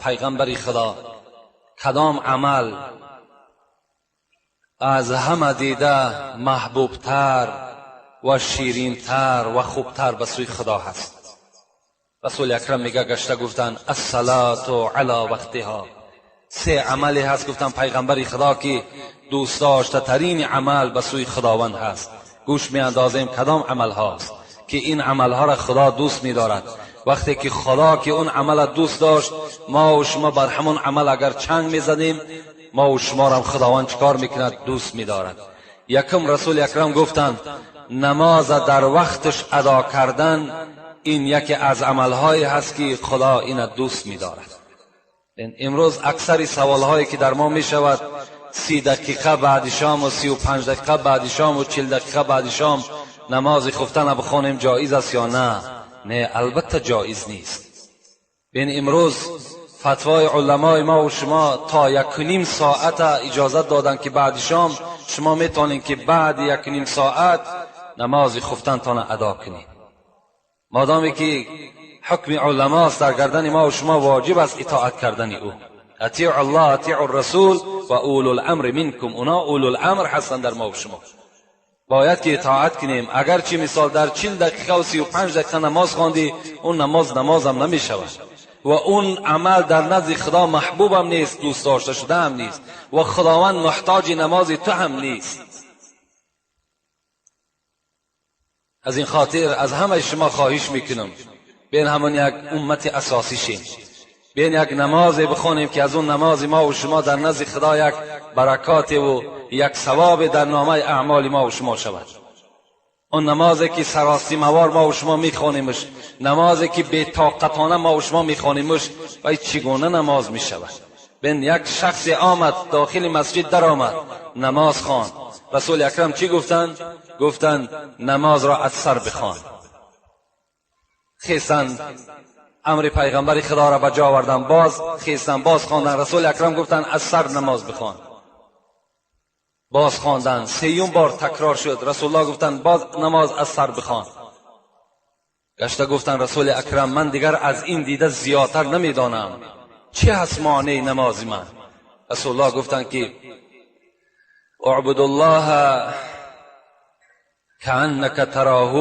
Пайғамбари Худо, кадом амал аз ҳама дида маҳбубтар ва ширинтар ва хубтар ба сӯи Худо ҳаст? Расули Акрам мега, гашта гуфтанд: «Ассалату ала вақтиҳо». Се амале ҳаст, гуфтанд пайғамбари Худо, ки дӯстдоштатарин амал ба сӯи Худованд ҳаст. Гӯш меандозем, кадом амал ҳаст, ки ин амалҳоро Худо дӯст медорад. Вақте ки Худо ки он амалро дӯст дошт, мо ва шумо бар ҳамон амал агар чанг мезадем, мо ва шуморо Худованд чикор мекунад? Дӯст медорад. Якум, Расули Акрам гуфтанд: намоз дар вақташ адо кардан ин яке аз амалҳое ҳаст, ки Худо ина дӯст медорад. Имрӯз аксари саволҳое ки дар мо мешавад, 30 дақиқа баъди шом ва 35 дақиқа баъди шом ва 40 дақиқа баъди шом намози хуфтана бихонем, ҷоиз аст ё на? Не, албатта ҷоиз нест. Бин, имрӯз фатвои уламои мо ва шумо то 1.5 соата иҷозат доданд, ки баъди шом шумо метавонед, ки баъди 1.5 соат намози хуфтантона адо кунед. Модоме ки ҳукми уламост, дар гардани мо ва шумо воҷиб аст итоат кардани ӯ. Атиъу Аллоҳ, атиъу Расул ва улул-амр минкум. Уно улул-амр ҳастанд дар мо ва шумо, бояд ки итоат кунем. Агарчи мисол дар 40 дақиқа ва 35 дақиқа намоз хондӣ, он намоз намозам намешавад ва он амал дар назди Худо маҳбубам нест, дӯст дошта шудаам нест ва Худованд муҳтоҷи намози ту ҳам нест. Аз ин хотир аз ҳамаи шумо хоҳиш мекунам, бин ҳамон як уммати асосӣ шем, бин як намозе бихонем, ки аз он намози мо ва шумо дар назди Худо як баракоте ва як савобе дар номаи аъмоли мо ва шумо шавад. Он намозе ки саросимавор мо ва шумо мехонемш, намозе ки бетоқатона мо ва шумо мехонемш, вай чӣ гуна намоз мешавад? Бин, як шахсе омад, дохили масҷид даромад, намоз хонд. Расули Акрам чӣ гуфтанд? Гуфтанд: «Намозро аз сар бихон». Хестанд, амри пайғамбари Худоро ба ҷо оварданд, боз хестанд, боз хонданд. Расули Акрам гуфтанд: «Аз сар намоз бихон». Боз хонданд, сеюм бор такрор шуд. Расулуллоҳ гуфтанд: «Боз намоз аз сар бихон». Гашта гуфтанд: «Расули Акрам, ман дигар аз ин дида зиёдтар намедонам, чӣ ҳаст монеи намози ман?» Расулуллоҳ гуфтанд, ки اعبد الله كأنك تراه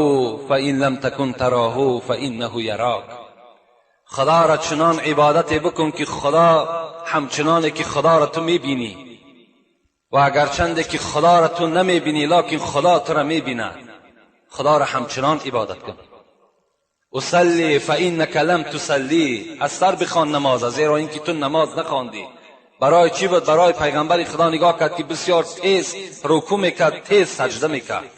فإن لم تكن تراه فإنه يراك. خدا را چنان عبادت بکن که خدا همچنانه که خدا را تو میبینی و اگرچنده که خدا را تو نمیبینی، لکن خدا تو را میبیند. خدا را همچنان عبادت کن. اصلی فإنك لم تصلی. از سر بخوان نماز، زیرا اینکه تو نماز نخواندی. برای چی بود؟ برای پیغمبر خدا نگاه کرد که بسیار تیز رکوع میکرد، تیز سجده میکرد،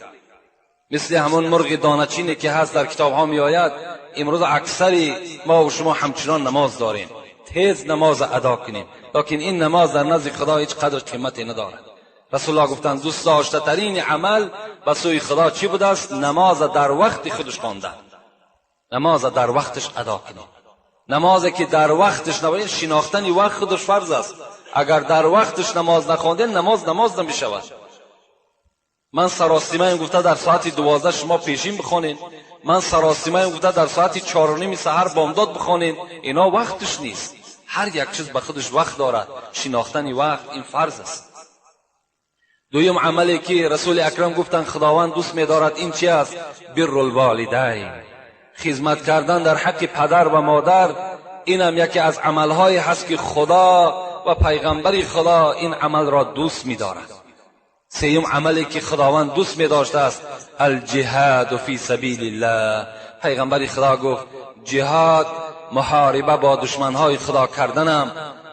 مثل همون مرغ دانه‌چینی که هست در کتاب ها میآید. امروز اکثری ما و شما همچنان نماز داریم، تیز نماز ادا کنیم، لکن این نماز در نزد خدا هیچ قدر قیمتی ندارد. رسول الله گفتند دوست داشته ترین عمل به سوی خدا چی بوده است؟ نماز در وقت خودش خواندن، نماز در وقتش ادا کنیم. نمازی که در وقتش نباید، شناختن وقت خودش فرض است. اگر در وقتش نماز نخواندین، نماز نماز نمیشود. من سراسیمه گفته در ساعت 12 شما پیشین بخوانین، من سراسیمه گفته در ساعت 4:30 سحر بامداد بخوانین، اینا وقتش نیست. هر یک چیز به خودش وقت دارد، شناختن وقت این فرض است. دویم عملی که رسول اکرم گفتند خداوند دوست می‌دارد این چی است؟ بر الوالدین، خدمت کردن در حق پدر و مادر. اینم یکی از عملهای هست که خدا و پیغمبر خدا این عمل را دوست می‌دارد. سیوم عملی که خداوند دوست می‌داشته است، الجهاد فی سبیل الله. پیغمبر خدا گفت جهاد، محاربه با دشمنهای خدا کردنم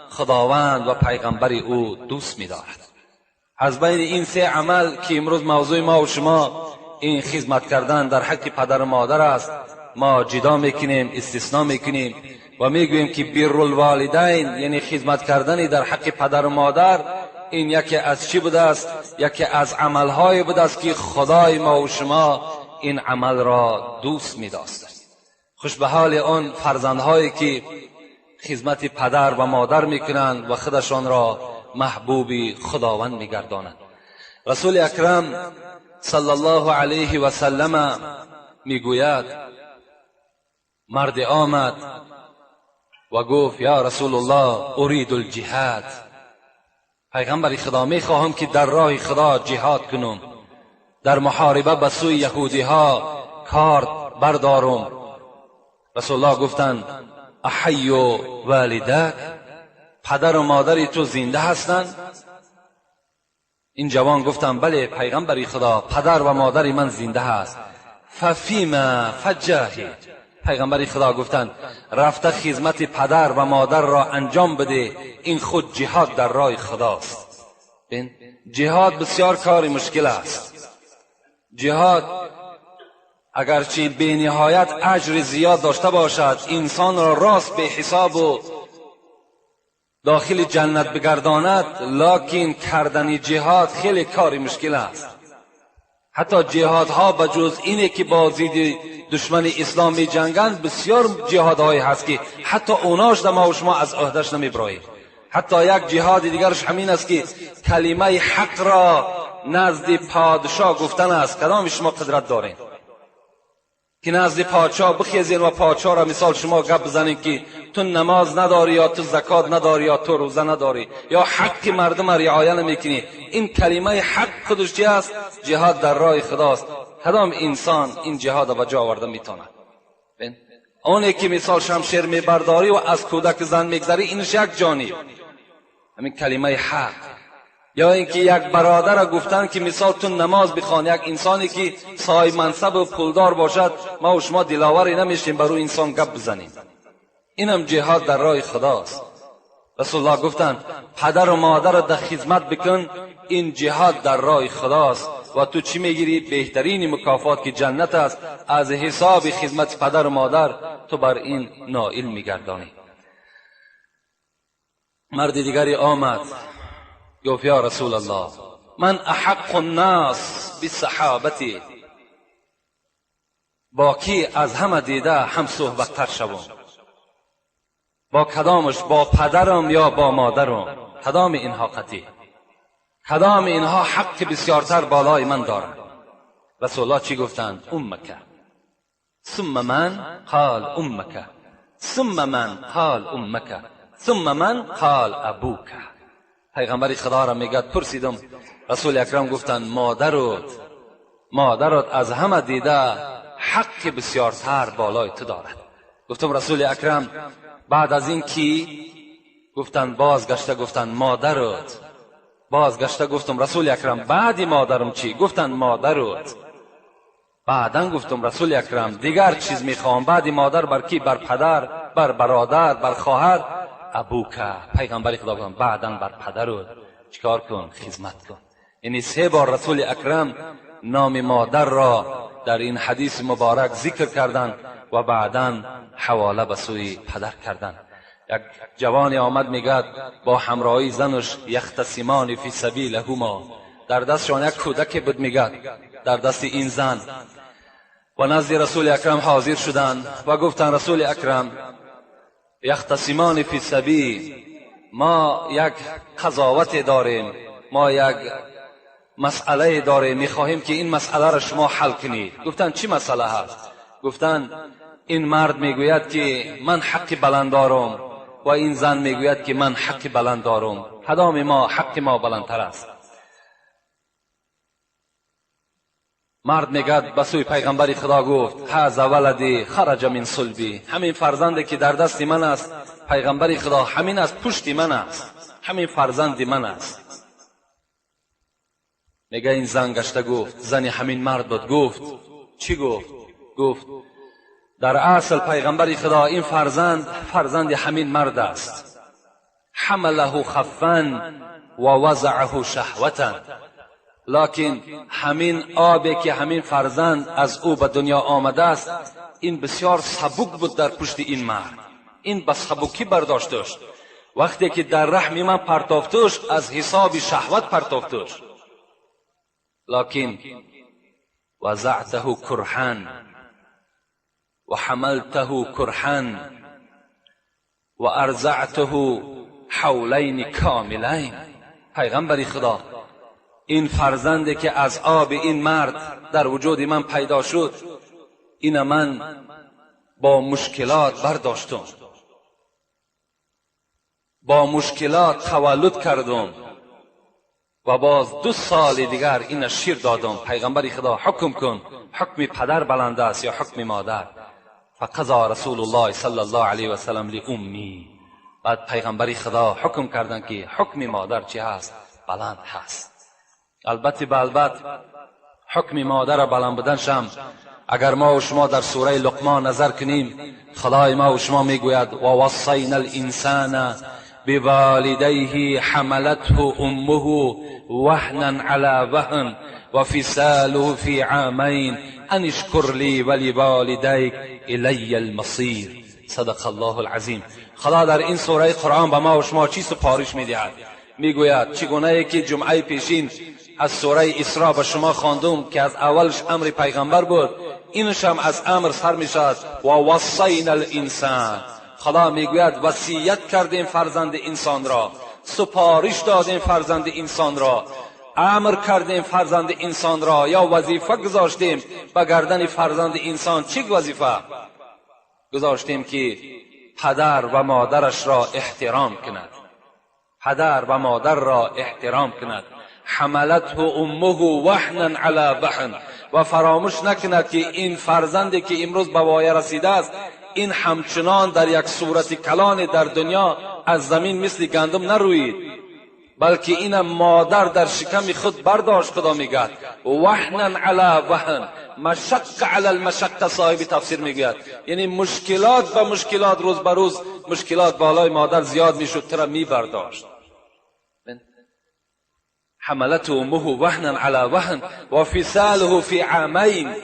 خداوند و پیغمبر او دوست می‌دارد. از بین این سه عمل که امروز موضوع ما و شما این خدمت کردن در حق پدر و مادر است، ما جدا میکنیم، استثناء میکنیم و میگوییم که بر الوالدین، یعنی خدمت کردن در حق پدر و مادر، این یکی از چی بوده است؟ یکی از عملهای بوده است که خدای ما و شما این عمل را دوست می‌داشت. خوش به حال آن فرزندهایی که خدمت پدر و مادر میکنند و خودشان را محبوب خداوند میگردانند. رسول اکرم صلی الله علیه و سلم میگوید مرد آمد و گفت یا رسول الله ارید الجهاد، پیغمبر خدا میخواهم که در راه خدا جهاد کنم، در محاربه به سوی یهودی ها کارد بردارم. رسول الله گفتند احی والدک، پدر و مادر تو زنده هستند؟ این جوان گفتند بله پیغمبر خدا، پدر و مادر من زنده هست. ففیما فجاهد، پیغمبر خدا گفتند رفته خدمت پدر و مادر را انجام بده، این خود جهاد در راه خداست. جهاد بسیار کار مشکل است. جهاد اگرچه به نهایت اجر زیاد داشته باشد، انسان را راست به حساب و داخل جنت بگرداند، لکن کردن جهاد خیلی کار مشکل است. حتی جهادها به جز اینه که با ضد دشمن اسلام می جنگند، بسیار جهادهایی هست که حتی اوناش در ما و شما از عهدهش نمیبراییم. حتی یک جهاد دیگرش همین است که کلمه حق را نزد پادشاه گفتن است. کدام شما قدرت دارین که نزد پادشاه بخیزین و پادشاه را مثال شما گپ بزنین که تو نماز نداری یا تو زکات نداری یا تو روزه نداری یا حق مردم را رعایت نمیکنی؟ این کلمه حق خودش چی است؟ جهاد در راه خداست. کدام انسان این جهاد به جا آورده میتواند؟ اونی که مثال شمشیر میبرداری و از کودک زن میگذری، اینش یک جانب همین کلمه حق. یا اینکه یک برادر گفتن که مثال تو نماز بخوان، یک انسانی که صاحب منصب و پولدار باشد، ما و شما دلاوری نمیشیم بر او انسان گپ بزنیم. اینم جهاد در راه خداست. رسول الله گفتند پدر و مادر را در خدمت بکن، این جهاد در راه خداست و تو چی میگیری؟ بهترین مکافات که جنت است. از حساب خدمت پدر و مادر تو بر این نائل میگردانی. مرد دیگری آمد گفت یا رسول الله من احق الناس بصحابتی، با کی از همه دیده هم صحبت تر شوم؟ با کدامش؟ با پدرم یا با مادرم؟ کدام اینها قطعی؟ کدام اینها حق بسیارتر بالای من دارند؟ رسول الله چی گفتند؟ امک ثم من قال امک ثم من قال امک ثم من قال ابوک. پیغمبر خدا را میگد پرسیدم، رسول اکرم گفتند مادرت، مادرت از همه دیده حق بسیارتر بالای تو دارد. گفتم رسول اکرم بعد از این کی؟ گفتند بازگشته گفتند مادرت. بازگشته گفتم رسول اکرم بعد مادرم چی؟ گفتند مادرت. بعدا گفتم رسول اکرم دیگر چیز میخوام بعد مادر بر کی؟ بر پدر، بر برادر، بر خواهر؟ ابوک. پیغمبر خدا گفتند بعدا بر پدرت چیکار کن؟ خدمت کن. یعنی 3 بار رسول اکرم نام مادر را در این حدیث مبارک ذکر کردند و بعدا حواله به سوی پدر کردند. یک جوانی آمد میگد با همراهی زنش یختصمان فی سبیلهما، در دستشان یک کودک بود میگد در دست این زن، و نزد رسول اکرم حاضر شدند و گفتند رسول اکرم یختصمان فی سبیل، ما یک قضاوت داریم، ما یک مسئله داریم، میخواهیم که این مسئله را شما حل کنید. گفتند چی مسئله هست؟ گفتند این مرد میگوید که من حق بلند دارم و این زن میگوید که من حق بلند دارم، کدام ما حق ما بلندتر است؟ مرد میگد به سوی پیغمبر خدا گفت هذا ولدی خرج من صلبی، همین فرزندی که در دست من است پیغمبر خدا، همین از پشت من است، همین فرزند من است. میگه این زن گشته گفت، زن همین مرد بود، گفت چی گفت؟ گفت در اصل پیغمبر خدا این فرزند فرزند همین مرد است، حمله خفا و وضعه شهوتا، لکن همین آبی که همین فرزند از او به دنیا آمده است این بسیار سبک بود در پشت این مرد، این به سبکی برداشتش، وقتی که در رحم من پرتافتش از حساب شهوت پرتافتش، لکن وضعته کرها و حملته کرها و ارضعته حولین کاملین. پیغمبر خدا این فرزندی که از آب این مرد در وجود من پیدا شد، این من با مشکلات برداشتم، با مشکلات تولد کردم و باز 2 سال دیگر این شیر دادم. پیغمبر خدا حکم کن، حکم پدر بلند است یا حکم مادر؟ فقضا رسول الله صلی الله علیه و سلم لأمی. بعد پیغمبر خدا حکم کردند که حکم مادر چی هست؟ بلند هست. البته به حکم مادر بلند بودنشم اگر ما و شما در سوره لقمان نظر کنیم، خدای ما و شما میگوید و وصینا الانسان بوالدیه حملته امه وهنا علی وهن و فصاله فی عامین ان اشکر لی ولوالدیک الی المصیر. صدق الله العظیم. خدا در این سوره قرآن به ما و شما چی سفارش میدهد؟ میگوید چگونه که جمعه پیشین از سوره اسراء به شما خواندم که از اولش امر پیغمبر بود، اینش هم از امر سر میشد. و وصینا الانسان، خدا میگوید وصیت کردیم فرزند انسان را، سپارش دادیم فرزند انسان را، امر کردیم فرزند انسان را، یا وظیفه گذاشتیم به گردن فرزند انسان. چی وظیفه گذاشتیم؟ که پدر و مادرش را احترام کند، پدر و مادر را احترام کند. حملته امه وهنا علی وهن، و فراموش نکند که این فرزندی که امروز به وایه رسیده است، این همچنان در یک صورت کلان در دنیا از زمین مثل گندم نروید، بلکه این مادر در شکم خود برداشت. خدا میگوید وهنا علی وهن، مشق علی المشق. صاحب تفسیر میگوید یعنی مشکلات به مشکلات، روز به روز مشکلات بالای مادر زیاد میشد، ترا میبرداشت. حملته امه وهنا علی وهن و فصاله فی عامین،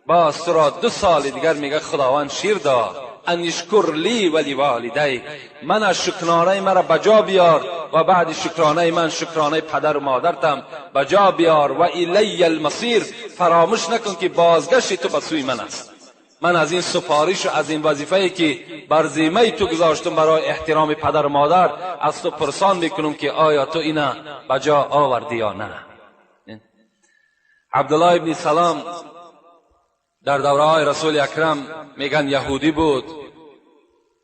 باز تو را 2 سال دیگر میگه خداوند شیر داد. ان اشکر لی و لوالدیک، من از شکرانه مرا بجا بیار و بعد شکرانه من شکرانه پدر و مادرتم بجا بیار. و الی المصیر، فراموش نکن که بازگشت تو به سوی من است. من از این سفارش و از این وظیفه‌ای که بر ذمه تو گذاشتم برای احترام پدر و مادر، از تو پرسان میکنم که آیا تو اینا بجا آوردی یا نه. عبدالله ابن سلام در دوره رسول اکرم میگن یهودی بود،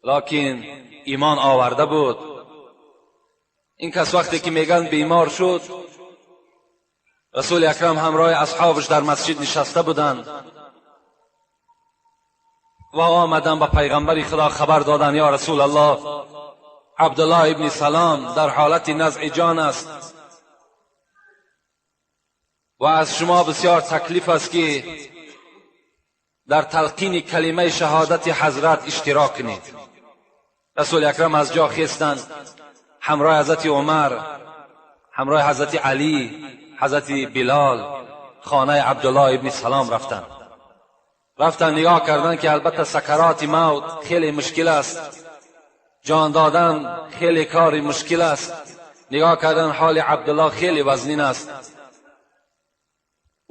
لکن ایمان آورده بود. این کس وقتی که میگن بیمار شد، رسول اکرم همراه اصحابش در مسجد نشسته بودند و آمدن به پیغمبر خدا خبر دادن یا رسول الله، عبدالله ابن سلام در حالت نزع جان است و از شما بسیار تکلیف است که در تلقین کلمه شهادت حضرت اشتراک کنید. رسول اکرم از جا خیستند، همراه حضرت عمر، همراه حضرت علی، حضرت بلال خانه عبدالله ابن سلام رفتند. رفتن نگاه کردن که البته سکرات موت خیلی مشکل است، جان دادن خیلی کار مشکل است. نگاه کردن حال عبدالله خیلی وزنین است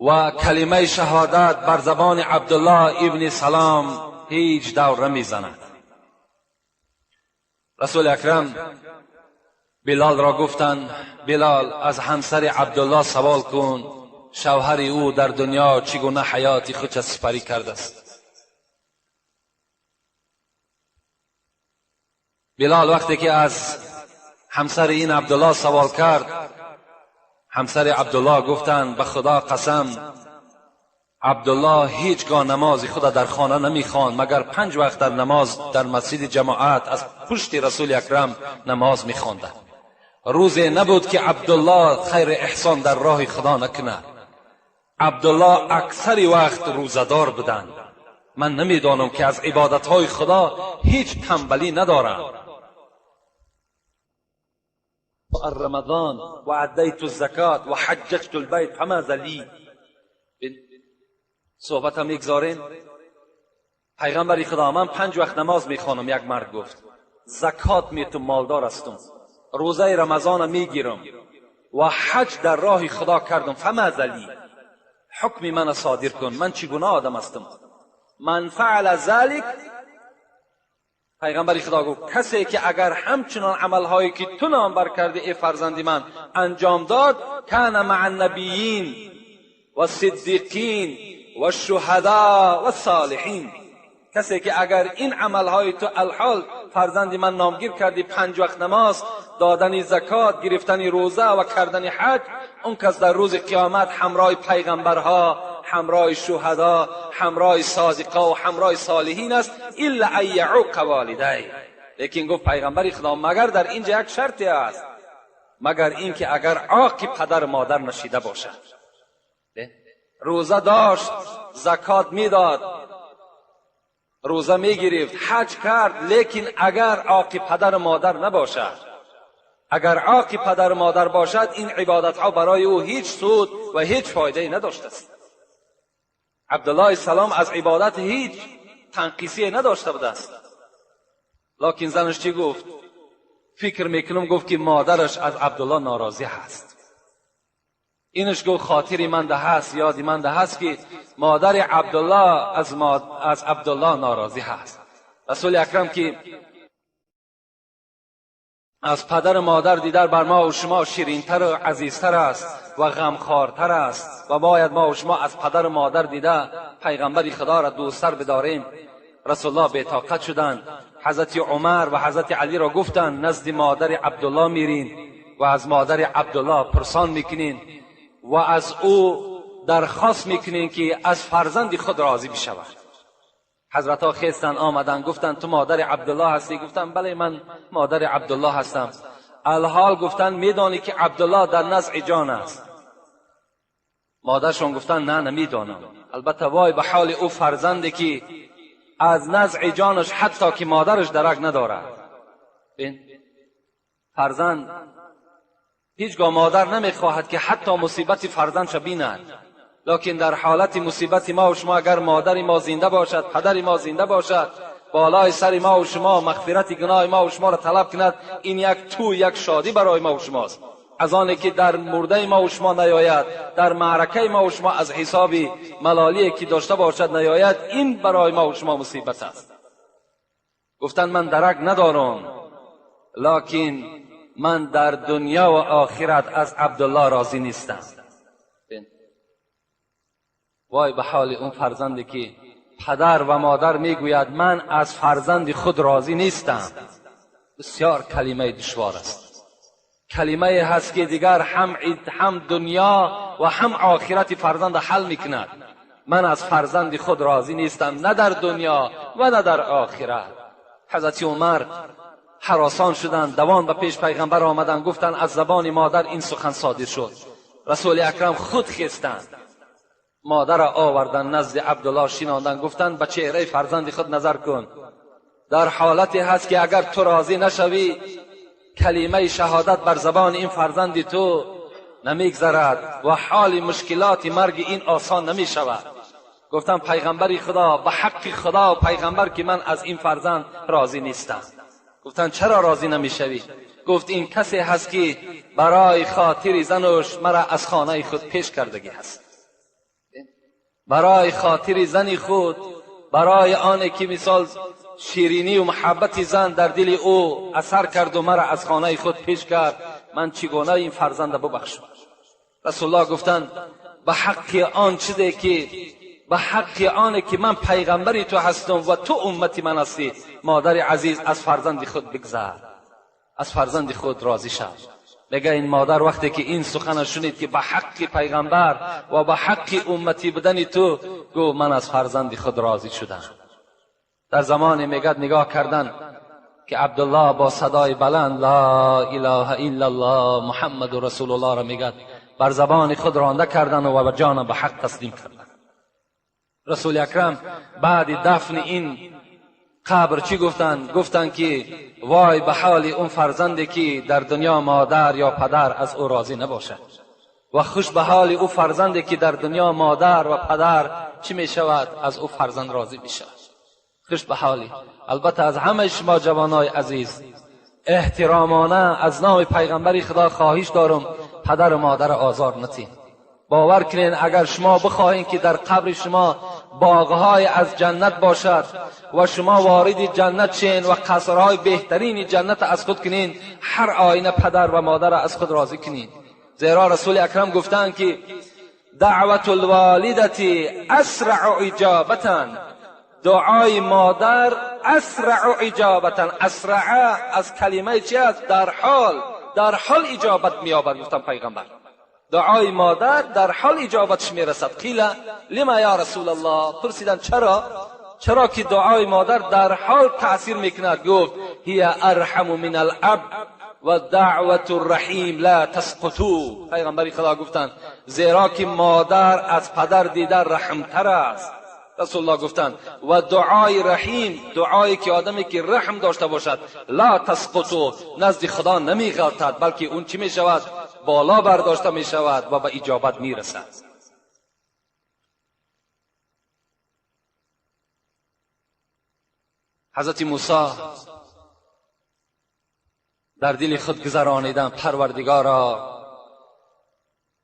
و کلمه شهادت بر زبان عبدالله ابن سلام هیچ دور نمیزند. رسول اکرم بلال را گفتند بلال از همسر عبدالله سوال کن شوهر او در دنیا چگونه حیات خود سپری کرده است. بلال وقتی که از همسر این عبدالله سوال کرد، همسر عبدالله گفتند به خدا قسم عبدالله هیچگاه نماز خود در خانه نمیخواند مگر 5 وقت در نماز در مسجد جماعت از پشت رسول اکرم نماز میخواند. روزی نبود که عبدالله خیر احسان در راه خدا نکند. عبدالله اکثر وقت روزه‌دار بودند. من نمیدانم که از عبادتهای خدا هیچ تنبلی ندارم. رمضان و ادیت الزکات و حججت البیت فماذا لی. صحبت هم میگذاریم. پیغمبر خدا من 5 وقت نماز میخوانم. یک مرد گفت زکات میتم، مالدار هستم، روزه رمضان میگیرم و حج در راه خدا کردم، فماذا لی، حکم من صادر کن، من چگونه آدم هستم؟ من فعل ذلک، پیغمبر خدا گفت کسی که اگر همچنان عملهایی که تو نام بر کرده ای فرزند من انجام داد، کان مع النبیین و الصدیقین و الشهداء و الصالحین. کسی که اگر این عملهای تو الحال فرزند من نامگیر کردی، 5 وقت نماز، دادن زکات، گرفتن روزه و کردن حج، اون کس در روز قیامت همراه پیغمبرها، همراه شهدا، همراه صادقا و همراه صالحین است. الا ان یعوق والدی. لیکن گفت پیغمبر خدا مگر در اینجا یک شرطی است، مگر اینکه اگر عاق پدر مادر نشیده باشد. روزه داشت، زکات میداد، روزه میگرفت، حج کرد، لیکن اگر عاق پدر مادر نباشد، اگر عاق پدر مادر باشد، این عبادت ها برای او هیچ سود و هیچ فایده نداشته است. عبدالله السلام از عبادت هیچ تنقیصی نداشته بوده است. لکن زنش چی گفت؟ فکر میکنم گفت که مادرش از عبدالله ناراضی هست. اینش گفت خاطری من ده هست، یادی من ده هست که مادر عبدالله از عبدالله ناراضی هست. رسول اکرم که از پدر مادر دیدار بر ما و شما شیرینتر و عزیزتر است و غمخوارتر است و باید ما و شما از پدر مادر دیده پیغمبر خدا را دوستتر بداریم. رسول الله بی‌طاقت شدند. حضرت عمر و حضرت علی را گفتند نزد مادر عبدالله میرین و از مادر عبدالله پرسان میکنین و از او درخواست میکنین که از فرزند خود راضی بشود. حضرت ها خیستن آمدن، گفتن تو مادر عبدالله هستی؟ گفتن بله من مادر عبدالله هستم. الحال گفتن میدانی که عبدالله در نزع جان است؟ مادرشون گفتن نه نمیدانم. البته وای به حال او فرزندی که از نزع جانش حتی که مادرش درک ندارد. فرزند هیچگاه مادر نمیخواهد که حتی مصیبت فرزندش بیند، لکن در حالت مصیبت ما و شما اگر مادر ما زنده باشد، پدر ما زنده باشد، بالای سر ما و شما مغفرت گناه ما و شما را طلب کند، این یک تو یک شادی برای ما و شماست. از آنی که در مرده ما و شما نیاید، در معرکه ما و شما از حساب ملالی که داشته باشد نیاید، این برای ما و شما مصیبت است. گفتن من درک ندارم، لکن من در دنیا و آخرت از عبدالله راضی نیستم. وای به حال اون فرزندی که پدر و مادر میگوید من از فرزند خود راضی نیستم. بسیار کلمه دشوار است، کلمه هست که دیگر هم دنیا و هم آخرت فرزند حل میکند. من از فرزند خود راضی نیستم، نه در دنیا و نه در آخرت. حضرت عمر هراسان شدند، دوان به پیش پیغمبر آمدند، گفتند از زبان مادر این سخن صادر شد. رسول اکرم خود خستند، مادر را آوردن نزد عبدالله شیناندن، گفتند به چهره فرزند خود نظر کن، در حالتی هست که اگر تو راضی نشوی کلمه شهادت بر زبان این فرزند تو نمیگذرد و حال مشکلات مرگ این آسان نمیشود. گفتم پیغمبر خدا، به حق خدا و پیغمبر که من از این فرزند راضی نیستم. گفتن چرا راضی نمیشوی؟ گفت این کسی هست که برای خاطر زنش مرا از خانه خود پیش کردگی هست، برای خاطر زن خود، برای آن که مثال شیرینی و محبت زن در دل او اثر کرد و مرا از خانه خود پیش کرد، من چگونه این فرزند ببخشم؟ رسول الله گفتند به حق آن چیزی که به حق آن که من پیغمبری تو هستم و تو امت من هستی، مادر عزیز از فرزند خود بگذر، از فرزند خود راضی شو. میگه این مادر وقتی که این سخن شنید که به حق پیغمبر و به حق امتی بودن تو، گو من از فرزند خود راضی شدم. در زمان میگد نگاه کردن که عبدالله با صدای بلند لا اله الا الله محمد رسول الله را میگد، بر زبان خود رانده کردن و به جان به حق تسلیم کردن. رسول اکرم بعد دفن این قبر چی گفتند؟ گفتند که وای به حال اون فرزندی که در دنیا مادر یا پدر از او راضی نباشد، و خوش به حال او فرزندی که در دنیا مادر و پدر چی می شود؟ از او فرزند راضی می شود. خوش به حالی. البته از همه شما جوانای عزیز احترامانه از نام پیغمبر خدا خواهش دارم پدر و مادر آزار نتین. باور کنین اگر شما بخواهین که در قبر شما باغهای از جنت باشد و شما وارد جنت شین و قصرهای بهترین جنت از خود کنین، هر آینه پدر و مادر از خود راضی کنین. زیرا رسول اکرم گفتند که دعوت الوالدة اسرع اجابتا، دعای مادر اسرع اجابتا. اسرع از کلمه چی است؟ در حال اجابت مییابد. گفتم پیغمبر دعای مادر در حال اجابتش میرسد. قیل لما یا رسول الله، پرسیدن چرا؟ چرا که دعای مادر در حال تأثیر میکند؟ گفت هی ارحم من الاب و دعوت الرحیم لا تسقطو. پیغمبر خدا گفتند زیرا که مادر از پدر دیده رحمتر است. رسول الله گفتند و دعای رحیم، دعایی که آدمی که رحم داشته باشد، لا تسقطو، نزد خدا نمیغلطد، بلکه اون چی میشود؟ بالا برداشته میشود و به اجابت میرسد. حضرت موسی در دل خود گذرانیدن پروردگارا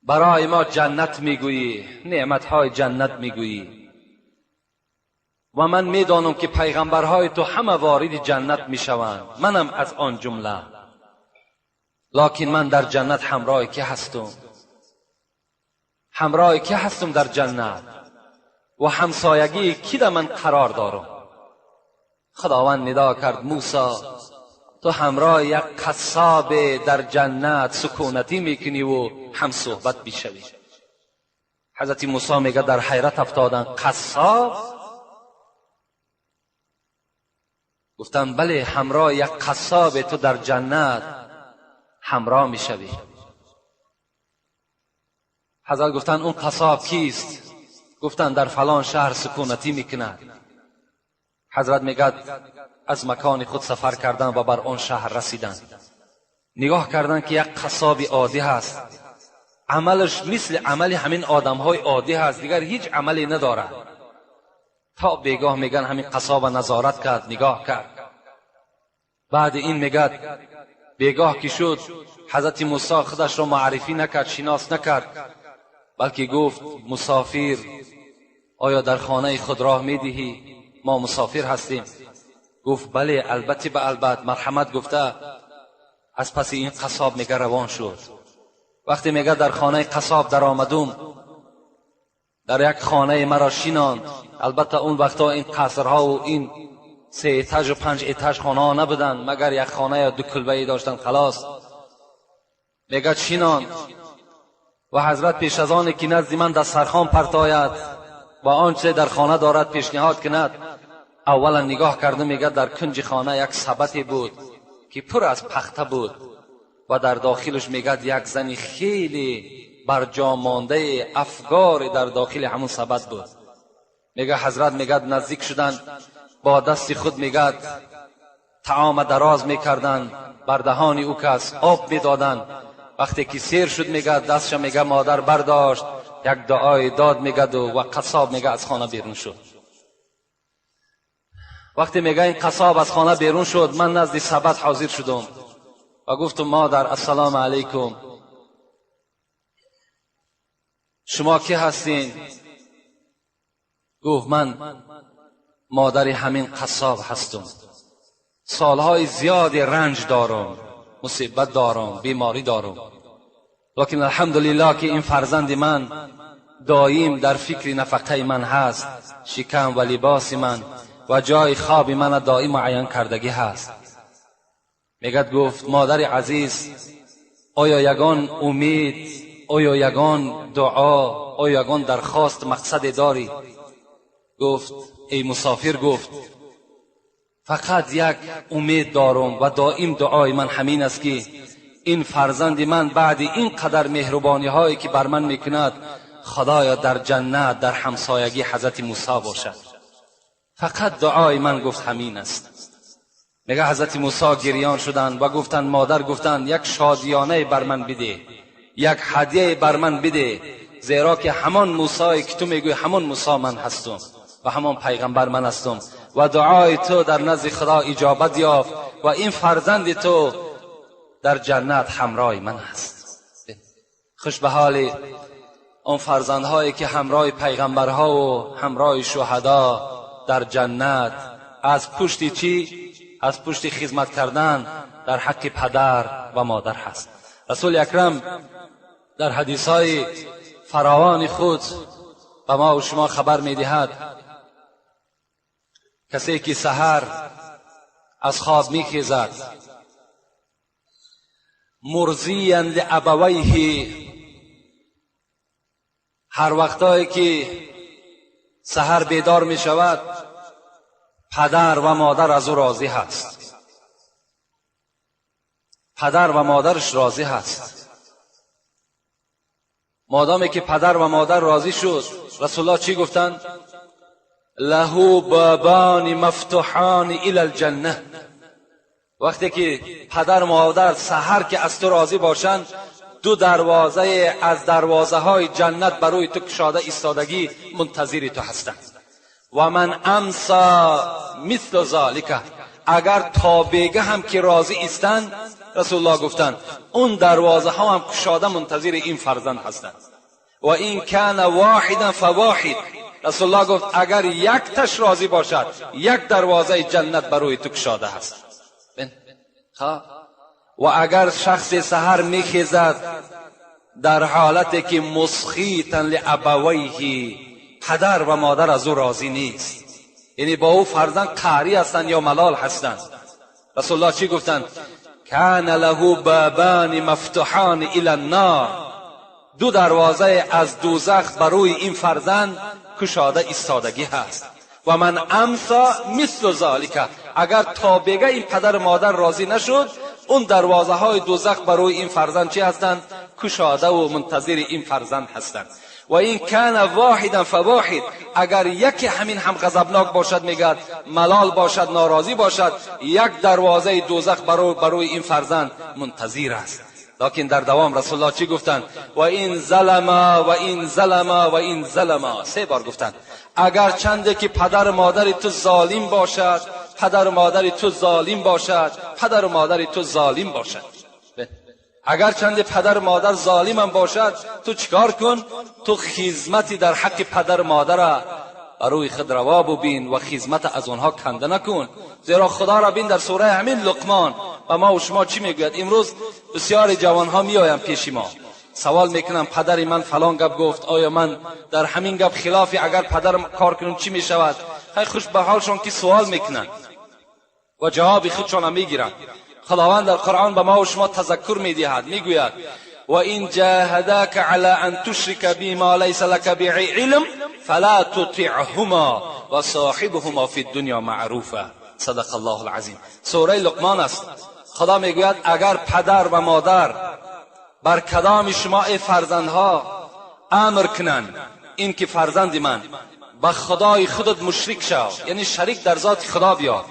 برای ما جنت میگویی، نعمتهای جنت میگویی و من میدانم که پیغمبرهای تو همه وارد جنت میشوند، منم از آن جمله، لکن من در جنت همراه که هستم؟ همراه که هستم در جنت و همسایگی کی در من قرار دارم؟ خداوند ندا کرد موسی تو همراه یک قصاب در جنت سکونتی میکنی و هم صحبت میشوی. حضرت موسی میگه در حیرت افتادن، قصاب؟ گفتن بله، همراه یک قصاب تو در جنت همراه میشوی. حضرت گفتن اون قصاب کیست؟ گفتن در فلان شهر سکونتی میکند. حضرت میگه از مکان خود سفر کردن و بر آن شهر رسیدن. نگاه کردن که یک قصاب عادی هست، عملش مثل عمل همین آدمهای عادی هست، دیگر هیچ عملی ندارد. تا بیگاه میگن همین قصاب نظارت کرد، نگاه کرد. بعد این میگد بیگاه که شد حضرت موسی خودش را معرفی نکرد، شناس نکرد، بلکه گفت مسافر آیا در خانه خود راه میدهی؟ ما مسافر هستیم. گفت بله، البته به البته، مرحمت گفته. از پس این قصاب میگه روان شد. وقتی میگه در خانه قصاب در آمدم، در یک خانه مرا شیناند. البته اون وقتا این قصرها و این 3 اتاج و 5 اتاج خانه ها نبودن، مگر یک خانه یا 2 کلبه داشتن خلاص. میگه شیناند و حضرت پیش از آن که نزد من دسترخوان پرتاید و آنچه در خانه دارد پیشنهاد کند، اولا نگاه کرده میگه در کنج خانه یک سبتی بود که پر از پخته بود و در داخلش میگه یک زنی خیلی برجا مانده افگار در داخل همون سبد بود. میگه حضرت میگه نزدیک شدن، با دست خود میگه طعام دراز میکردن، بر دهان او کس آب میدادن. وقتی که سیر شد میگه دستش میگه مادر برداشت، یک دعای داد میگه و قصاب میگه از خانه بیرون شد. وقتی میگه این قصاب از خانه بیرون شد، من نزد سبد حاضر شدم و گفتم مادر السلام علیکم، شما کی هستین؟ گفت من مادر همین قصاب هستم، سالهای زیاد رنج دارم، مصیبت دارم، بیماری دارم، لیکن الحمدلله که این فرزند من دایم در فکر نفقه من هست، شکم و لباس من و جای خواب من دائم معین کردگی هست. میگد گفت مادر عزیز آیا یگان امید، آیا یگان دعا، آیا یگان درخواست مقصد داری؟ گفت ای مسافر، گفت فقط یک امید دارم و دائم دعای من همین است که این فرزند من بعد این قدر مهربانی هایی که بر من میکند، خدایا در جنت در همسایگی حضرت موسی باشد. فقط دعای من گفت همین است. میگه حضرت موسی گریان شدند و گفتند مادر، گفتند یک شادیانه بر من بده، یک هدیه بر من بده، زیرا که همان موسی که تو میگوی همان موسی من هستم و همان پیغمبر من هستم و دعای تو در نزد خدا اجابت یافت و این فرزند تو در جنت همراه من است. خوش به حال آن فرزندهایی که همراه پیغمبرها و همراه شهدا در جنت از پشت چی؟ از پشت خدمت کردن در حق پدر و مادر هست. رسول اکرم در حدیث های فراوان خود به ما و شما خبر میدهد. کسی که سحر از خواب میخیزد، مرضیا لابویه، هر وقتایی که سحر بیدار می شود پدر و مادر از او راضی هست، پدر و مادرش راضی هست. مادامی که پدر و مادر راضی شد، رسول الله چی گفتند؟ له بابان مفتوحان الی الجنه. وقتی که پدر و مادر سحر که از تو راضی باشند، دو دروازه از دروازه های جنت بروی تو کشاده ایستادگی منتظر تو هستند. و من امسا مثل ذالک، اگر تا بیگه هم که راضی ایستند، رسول الله گفتند اون دروازه ها هم کشاده منتظر این فرزند هستند. و این کان واحدا فواحد، رسول الله گفت اگر یک تش راضی باشد، یک دروازه جنت بروی تو کشاده هست. و اگر شخص سحر میخیزد در حالتی که مسخیتا لابویه، پدر و مادر از او راضی نیست، یعنی با او فرزند قهری هستند یا ملال هستند، رسول الله چی گفتند؟ کان له بابان مفتوحان الی النار، دو دروازه از دوزخ بروی این فرزند کشاده ایستادگی هست. و من امسا مثل ذالک، اگر تا بگه این پدر مادر راضی نشد، اون دروازه های دوزخ بروی این فرزند چی هستند؟ کشاده و منتظر این فرزند هستند. و این کان واحدا فواحد، اگر یکی همین هم غضبناک باشد، میگد ملال باشد، ناراضی باشد، یک دروازه دوزخ بروی این فرزند منتظر است. لکن در دوام رسول الله چی گفتند؟ و این ظلما و این ظلما و این ظلما، سه بار گفتند. اگر چنده که پدر مادر تو ظالم باشد، پدر مادر تو ظالم باشد، پدر مادر تو ظالم باشد، اگر چند پدر مادر ظالم هم باشد، تو چیکار کن؟ تو خدمتی در حق پدر مادر بروی خود روا ببین و خدمت از آنها کنده نکن. زیرا خدا را بین در سوره همین لقمان و ما و شما چی میگوید؟ امروز بسیاری جوانها میآیند پیش ما، سوال میکنم پدر من فلان گپ گفت، آیا من در همین گپ خلافی اگر پدرم کار کنم چی میشود؟ خیلی خوش به حالشان که سوال میکنن و جواب خودشان میگیرند. خداوند در قرآن به ما و شما تذکر میدهد، میگوید و این جاهداک علی ان تشرک بی ما لیس لک به علم فلا تطعهما و صاحبهما فی الدنیا معروفا. صدق الله العظیم. سوره لقمان است. خدا میگوید اگر پدر و مادر بر کدام شما ای فرزندها امر کنند این که فرزند من به خدای خودت مشرک شو، یعنی شریک در ذات خدا بیار،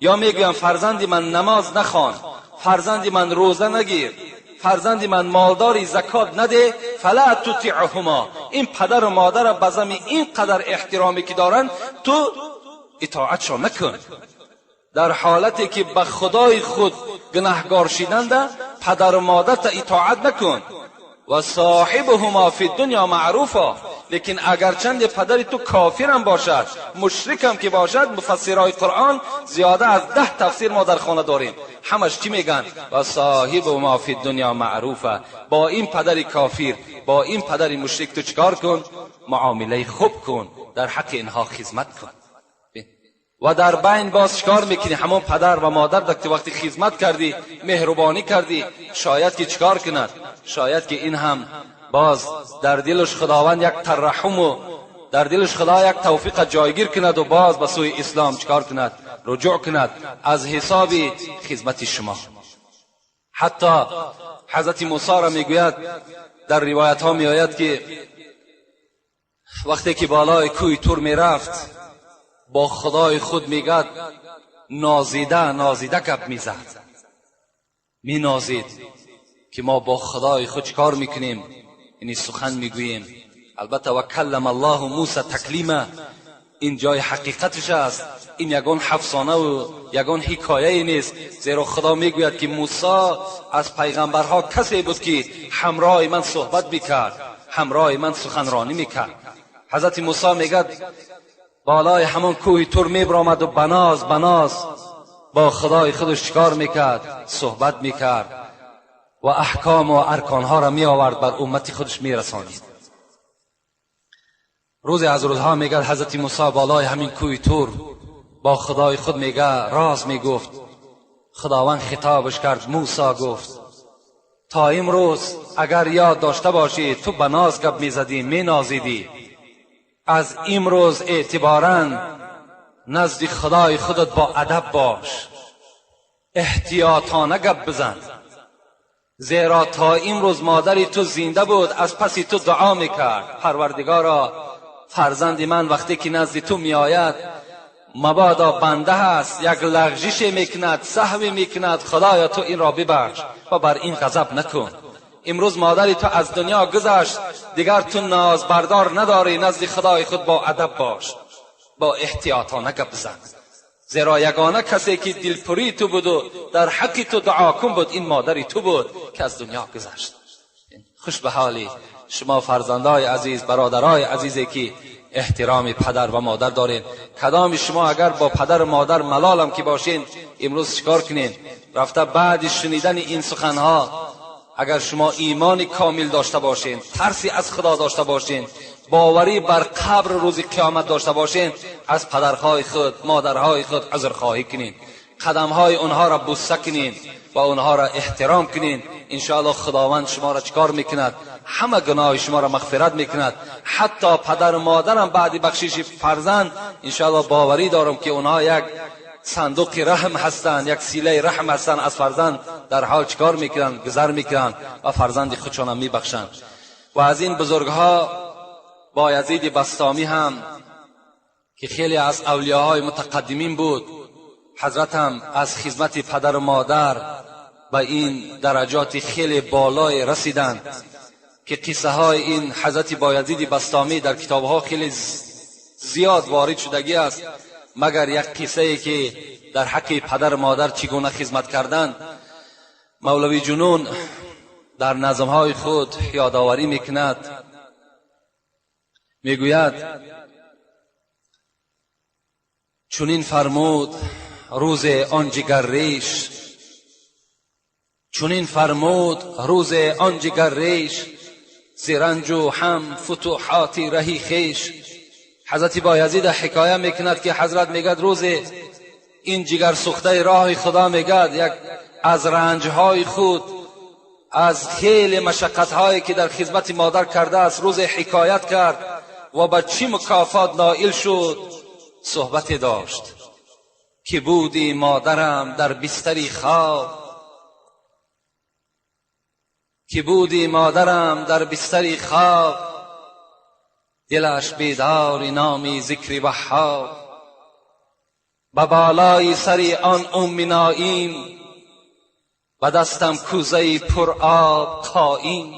یا میگویم فرزند من نماز نخوان، فرزند من روزه نگیر، فرزند من مالداری زکات نده، فلا تطیعهما، این پدر و مادر به زمین اینقدر احترامی که دارن تو اطاعتشان نکن. در حالتی که به خدای خود گناهگار شدند پدر و مادر تا اطاعت نکن. و صاحبهما فی الدنیا معروفا، لیکن اگر چند پدر تو کافرم باشد، مشرکم که باشد، مفسرای قرآن زیاده از 10 تفسیر ما در خانه داریم، همش چی میگن؟ و صاحبهما فی الدنیا معروفا، با این پدر کافر، با این پدر مشرک تو چیکار کن؟ معامله خوب کن، در حق اینها خدمت کن. و در بین باز چیکار میکنی؟ همون پدر و مادر که وقتی خدمت کردی، مهربانی کردی، شاید که چیکار کند؟ شاید که این هم باز در دلش خداوند یک ترحم و در دلش خدا یک توفیق جایگیر کند و باز به سوی اسلام چیکار کند؟ رجوع کند از حساب خدمت شما. حتی حضرت موسی را میگوید، در روایت ها میآید که وقتی که بالای کوی تور میرفت با خدای خود میگد نازیده نازیده گپ میزد، مینازید که ما با خدای خود چیکار میکنیم؟ یعنی سخن میگوییم. البته و کلم الله موسی تکلیما، این جای حقیقتش است، این یگان افسانه و یگان حکایه نیست، زیرا خدا میگوید که موسی از پیغمبرها کسی بود که همراه من صحبت میکرد، همراه من سخنرانی میکرد. حضرت موسی میگد بالای همان کوه تور میبرآمد و بناز بناز با خدای خودش چیکار میکرد؟ صحبت میکرد و احکام و ارکانها را میآورد بر امت خودش میرسانید. روزی از روزها میگد حضرت موسی بالای همین کوه تور با خدای خود میگه راز میگفت. خداوند خطابش کرد، موسی گفت تا امروز اگر یاد داشته باشی تو به ناز گپ میزدی، مینازیدی، از امروز اعتبارا نزد خدای خودت با ادب باش، احتیاطانه گپ بزن، زیرا تا امروز مادری تو زنده بود، از پس تو دعا میکرد، پروردگارا فرزند من وقتی که نزد تو میآید مبادا بنده هست، یک لغزش میکند، سهوی میکند، خدایا تو این را ببخش و بر این غضب نکن. امروز مادری تو از دنیا گذشت، دیگر تو ناز بردار نداری، نزد خدای خود با ادب باش، با احتیاطانه گپ بزن، زیرا یگانه کسی که دلپری تو بود و در حق تو دعا کن بود این مادری تو بود که از دنیا گذشت. خوش به حالی شما فرزندای عزیز، برادرای عزیزی که احترام پدر و مادر دارین. کدام شما اگر با پدر و مادر ملالم که باشین، امروز چیکار کنین؟ رفته بعد شنیدن این سخنها اگر شما ایمان کامل داشته باشین، ترسی از خدا داشته باشین، باوری بر قبر روز قیامت داشته باشین، از پدرهای خود، مادرهای خود عذرخواهی کنین، قدمهای اونها را بوسه کنین و اونها را احترام کنین. انشاءالله خداوند شما را چکار میکند؟ همه گناه شما را مغفرت میکند. حتی پدر و مادرم بعد بخشش فرزند انشاءالله باوری دارم که اونها یک صندوق رحم هستند، یک سیله رحم هستند، از فرزند در حال چکار میکنند؟ گذر میکنند و فرزند خودشان میبخشند. و از این بزرگها با یزید بسطامی هم که خیلی از اولیاهای متقدمین بود، حضرت هم از خدمت پدر و مادر به این درجات خیلی بالای رسیدند که قصه های این حضرت بایزید بسطامی در کتاب ها خیلی زیاد وارد شدگی است، مگر یک قصه ای که در حق پدر و مادر چگونه خدمت کردند مولوی جنون در نظم های خود یادآوری میکند. میگوید چنین فرمود روز آن جگر ریش، چنین فرمود روز آن جگر ریش، ز رنج و هم فتوحات رهی خویش. حضرت بایزید حکایه میکند که حضرت میگد روز این جگر سوخته راه خدا، میگد یک از رنجهای خود، از خیلی مشقتهایی که در خدمت مادر کرده است روز حکایت کرد و به چی مکافات نائل شد صحبت داشت که بودی مادرم در بستری خواب، که بودی مادرم در بستری خواب، دلش بیدار نامی ذکر وهاب. به بالای سر آن ام نایم، به دستم کوزه پر آب قایم.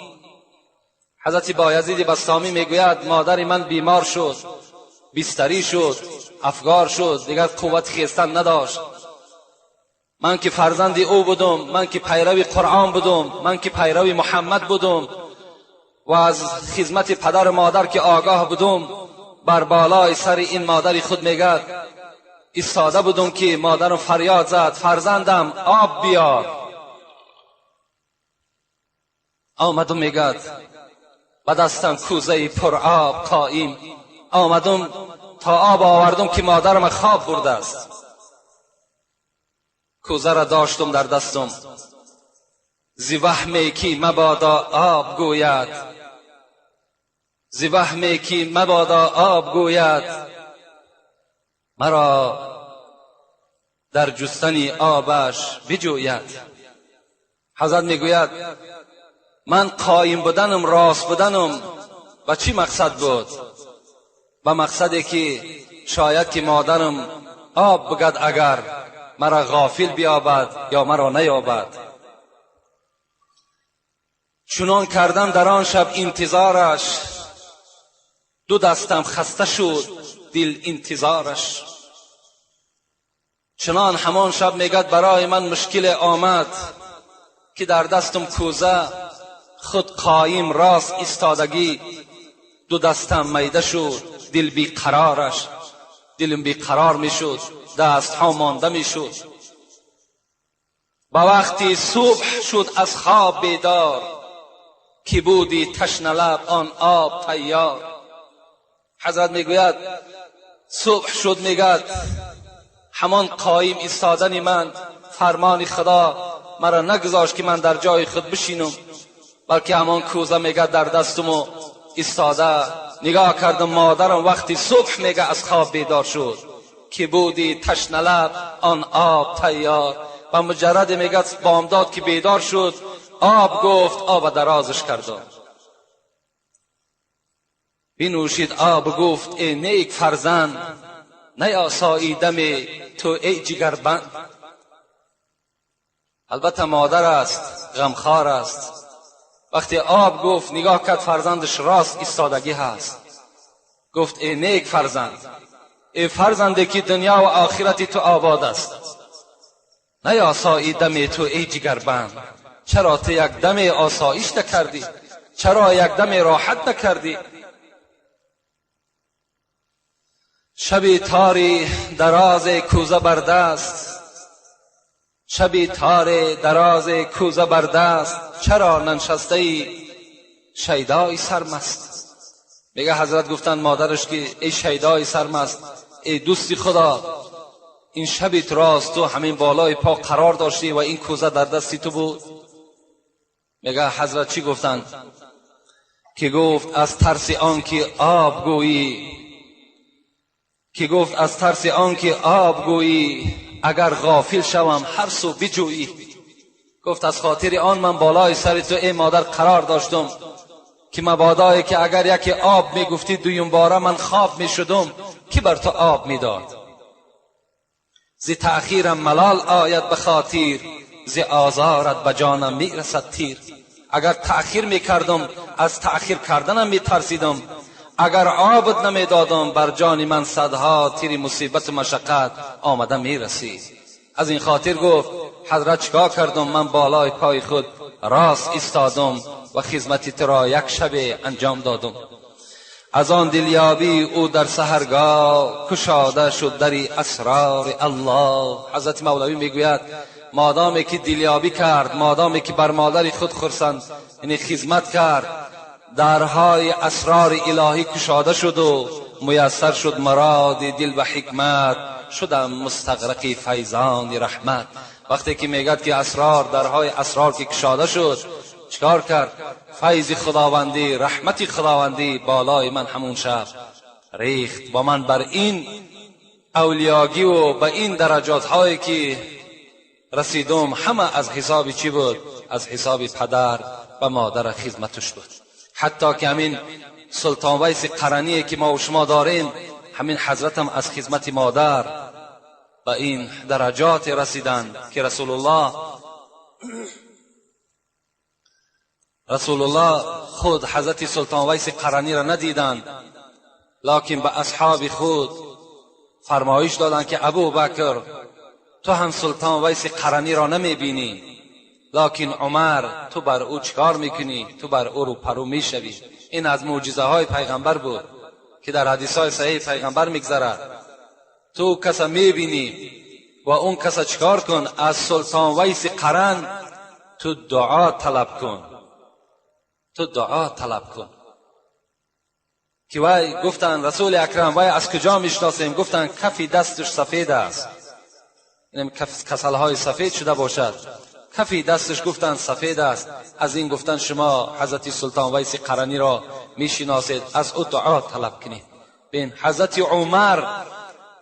حضرت بایزید بسطامی میگوید مادر من بیمار شد، بستری شد، افگار شد، دیگر قوت خیستن نداشت. من که فرزند او بودم، من که پیرو قرآن بودم، من که پیرو محمد بودم و از خدمت پدر و مادر که آگاه بودم، بر بالای سر این مادر خود میگد ایستاده بودم که مادرم فریاد زد فرزندم آب بیار. آمدم میگد به دستم کوزه پر آب قایم، آمدم تا آب آوردم که مادرم خواب برده است. کوزه را داشتم در دستم، ز وهمی که مبادا آب گوید، ز وهمی که مبادا آب گوید، مرا در جستن آبش بجوید. حضرت میگوید من قایم بودنم، راست بودنم و چی مقصد بود؟ به مقصدی که شاید که مادرم آب بگد اگر مرا غافل بیابد یا مرا نیابد. چنان کردم در آن شب انتظارش، دو دستم خسته شد دل انتظارش. چنان همان شب میگد برای من مشکل آمد که در دستم کوزه، خود قایم راست ایستادگی، دو دستم میده شد دل بی قرارش، دلم بی قرار میشد، دست ها مانده میشد. با وقتی صبح شد از خواب بیدار، که بودی تشنه لب آن آب تیار. حضرت میگوید صبح شد، میگد همان قایم ایستادن من، فرمان خدا مرا نگذاشت که من در جای خود بشینم، بلکه همان کوزه میگه در دستم و ایستاده نگاه کردم. مادرم وقتی صبح میگه از خواب بیدار شد که بودی تشنه لب آن آب تیار، و مجرد میگه بامداد که بیدار شد آب گفت، آب درازش کردم. بنوشید آب گفت ای نیک فرزند، نیاساییدم تو ای جگربند. البته مادر است، غمخوار است. وقتی آب گفت نگاه کرد فرزندش راست ایستادگی هست. گفت ای نیک فرزند، ای فرزنده که دنیا و آخرت تو آباد است، نیاساییدم تو ای جگربند. چرا تو یک دم آسایش نکردی؟ چرا یک دم راحت نکردی؟ شبی تاری دراز کوزه بر دست، شبی تار دراز کوزه بر دست، چرا ننشسته ای شیدای سرمست؟ میگه حضرت گفتن مادرش که ای شیدای سرمست، ای دوستی خدا، این شبی راست تو همین بالای پا قرار داشتی و این کوزه در دستی تو بود. میگه حضرت چی گفتن؟ که گفت از ترس آن که آب گویی، که گفت از ترس آن که آب گویی، اگر غافل شوم هر سو بجویی. گفت از خاطر آن من بالای سر تو ای مادر قرار داشتم که مبادایی که اگر یکی آب میگفتی دویم باره من خواب میشدم که بر تو آب میداد. ز تأخیرم ملال آید به خاطر، ز آزارت به جانم میرسد تیر. اگر تأخیر میکردم از تأخیر کردنم میترسیدم، اگر آبت نمیدادم بر جان من صدها تیر مصیبت و مشقت آمده میرسید. از این خاطر گفت حضرت چیکار کردم؟ من بالای پای خود راست ایستادم و خدمت تو را یک شب انجام دادم. از آن دلیابی او در سحرگاه، کشاده شد دری اسرار الله. حضرت مولوی میگوید مادامی که دلیابی کرد، مادامی که بر مادر خود خرسند یعنی خدمت کرد، درهای اسرار الهی کشاده شد و میسر شد مراد دل و حکمت، شدم مستغرق فیضان رحمت. وقتی که میگد که اسرار، درهای اسرار که کشاده شد، چکار کرد؟ فیض خداوندی، رحمت خداوندی بالای من همون شب ریخت. با من بر این اولیاگی و به این درجات هایی که رسیدم همه از حساب چی بود؟ از حساب پدر و مادر خدمتش بود. حتی که همین سلطان ویس قرنی که ما و شما داریم، همین حضرت هم از خدمت مادر به این درجات رسیدند که رسول الله خود حضرت سلطان ویس قرنی را ندیدند، لکن به اصحاب خود فرمایش دادند که ابو بکر تو هم سلطان ویس قرنی را نمیبینی، لکن عمر تو بر او چکار میکنی؟ تو بر او رو پرو میشوی. این از معجزه های پیغمبر بود که در حدیث های صحیح پیغمبر میگذرد. تو کسا میبینی و اون کسا چکار کن؟ از سلطان ویس قرن تو دعا طلب کن، تو دعا طلب کن. که وی گفتن رسول اکرم وی از کجا میشناسیم؟ گفتن کفی دستش سفید است، یعنی کسلهای سفید شده باشد، کفی دستش گفتن سفید است. از این گفتن شما حضرت سلطان ویس قرنی را میشناسید، از او دعا طلب کنید. بین حضرت عمر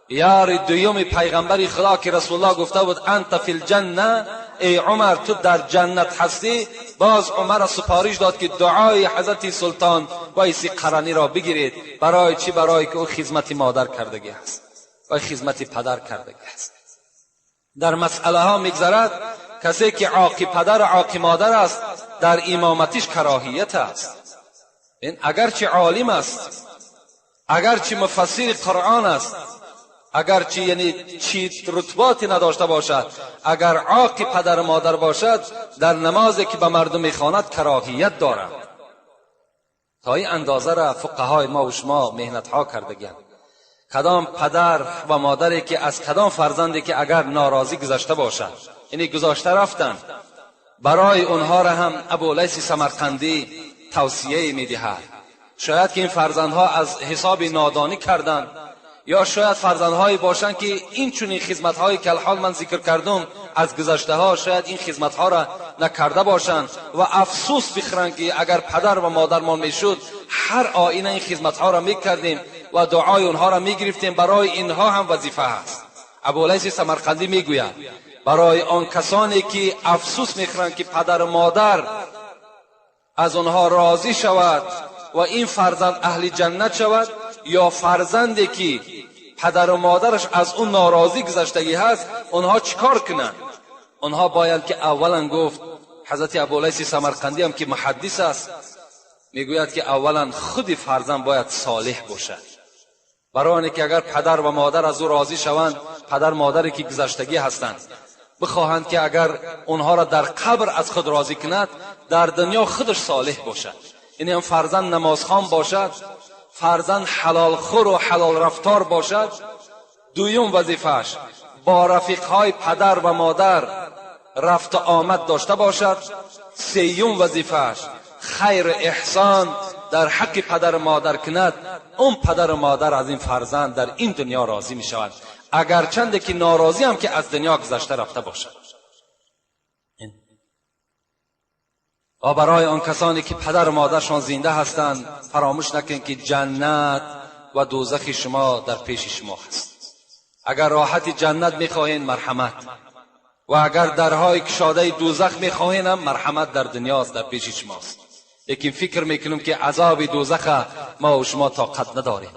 یار دویم پیغمبر خدا که رسول الله گفته بود انت فی الجنه، ای عمر تو در جنت هستی، باز عمر سپارش داد که دعای حضرت سلطان ویس قرنی را بگیرید. برای چی؟ برای که او خدمت مادر کردگی است و خدمت پدر کردگی است. در مسئله ها میگذرد کسی که عاقی پدر و عاقی مادر است در امامتش کراهیت است. این اگرچه عالم است، اگرچه مفسر قرآن است، اگرچه یعنی چی رتباتی نداشته باشد، اگر عاقی پدر و مادر باشد در نمازی که به مردم میخواند کراهیت دارد. تا این اندازه را فقهای ما و شما مهنت ها کردگیند. کدام پدر و مادری که از کدام فرزندی که اگر ناراضی گذشته باشد، یعنی گذاشته رفتن، برای اونها را هم ابولیث سمرقندی توصیه میدهد. شاید که این فرزندها از حساب نادانی کردند یا شاید فرزندهایی باشند که این چنین خدمت‌هایی که الحال من ذکر کردم از گذشته‌ها، شاید این خدمت‌ها را نکرده باشند و افسوس بخورند که اگر پدر و مادرمان میشد هر آینه این خدمت‌ها را میکردیم و دعای اونها را میگرفتیم. برای اینها هم وظیفه هست. ابولیث سمرقندی میگوید برای آن کسانی که افسوس میخورند که پدر و مادر از آنها راضی شود و این فرزند اهل جنت شود، یا فرزندی که پدر و مادرش از اون ناراضی گذشتگی هست، اونها چیکار کنند؟ اونها باید که اولا گفت حضرت ابولیث سمرقندی هم که محدث است میگوید که اولا خود فرزند باید صالح باشد، برای اینکه اگر پدر و مادر از او راضی شوند، پدر مادری که گذشتگی هستند بخواهند که اگر اونها را در قبر از خود راضی کند، در دنیا خودش صالح باشد. یعنی هم فرزند نمازخوان باشد، فرزند حلال خور و حلال رفتار باشد. دویم وظیفه‌اش با رفیقهای پدر و مادر رفت و آمد داشته باشد. سیوم وظیفه‌اش خیر احسان در حق پدر و مادر کند. اون پدر و مادر از این فرزند در این دنیا راضی می شود، اگرچند که ناراضی هم که از دنیا گذشته رفته باشد. و برای آن کسانی که پدر و مادرشان زنده هستند، فراموش نکنید که جنت و دوزخ شما در پیش شما هست. اگر راحت جنت میخواهین مرحمت، و اگر درهای کشاده دوزخ میخواهین هم مرحمت در دنیاست، در پیش شماست. لیکن فکر میکنم که عذاب دوزخ ما و شما طاقت نداریم.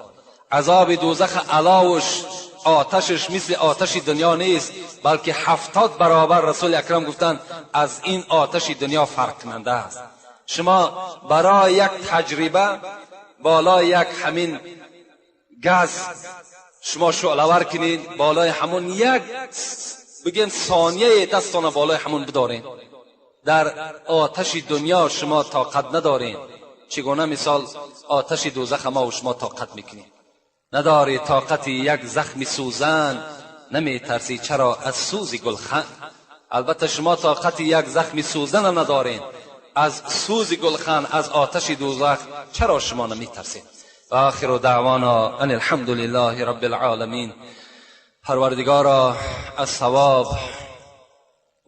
عذاب دوزخ علاوش آتشش مثل آتش دنیا نیست، بلکه 70 برابر رسول اکرم گفتند از این آتش دنیا فرق کننده است. شما برای یک تجربه بالای یک همین گاز شما شعله‌ور کنین، بالای همون یک بگیم ثانیه دستان بالای همون بدارین، در آتش دنیا شما طاقت ندارین. چگونه مثال آتش دوزخ ما و شما طاقت میکنیم؟ نداری طاقت یک زخم سوزن، نمی ترسی چرا از سوز گلخن. البته شما طاقت یک زخم سوزن هم ندارین، از سوز گلخن، از آتش دوزخ چرا شما نمی ترسین؟ و آخر دعوانا ان الحمد لله رب العالمین. پروردگارا از ثواب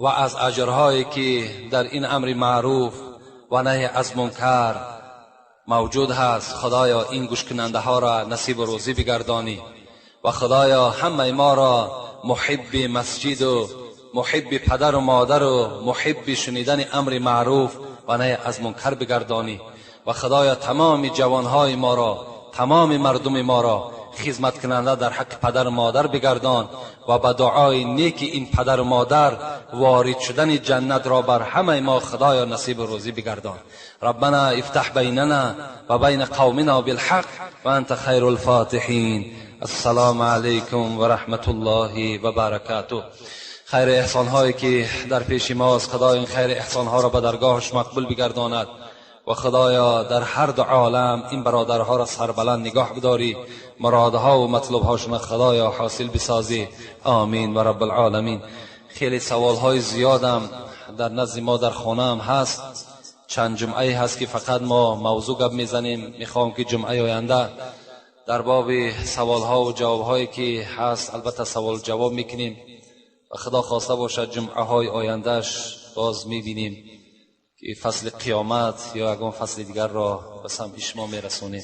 و از اجرهایی که در این امر معروف و نهی از منکر موجود هست، خدایا این گوش کننده ها را نصیب و روزی بگردانی و خدایا همه ما را محب مسجد و محب پدر و مادر و محب شنیدن امر معروف و نهی از منکر بگردانی و خدایا تمام جوانهای ما را، تمام مردم ما را خدمت کننده در حق پدر و مادر بگردان و به دعای نیک این پدر و مادر وارد شدن جنت را بر همه ما خدایا نصیب و روزی بگردان. ربنا افتح بیننا و بین قومنا بالحق و انت خیر الفاتحین. السلام علیکم و رحمت الله و برکاته. خیر احسان هایی که در پیش ماست، خدای این خیر احسان ها را به درگاهش مقبول بگرداند و خدایا در هر دو عالم این برادرها را سربلند نگاه بداری، مرادها و مطلوبهاشون خدایا حاصل بسازی. آمین و رب العالمین. خیلی سوالهای زیادم در نزد ما در خانه هم هست. چند جمعه هست که فقط ما موضوع گپ میزنیم. میخوام که جمعه آینده در باب سوالها و جوابهایی که هست البته سوال جواب میکنیم و خدا خواسته باشد جمعه های آیندهش باز میبینیم که فصل قیامت یا اگه فصل دیگر را به سمع شما میرسونیم.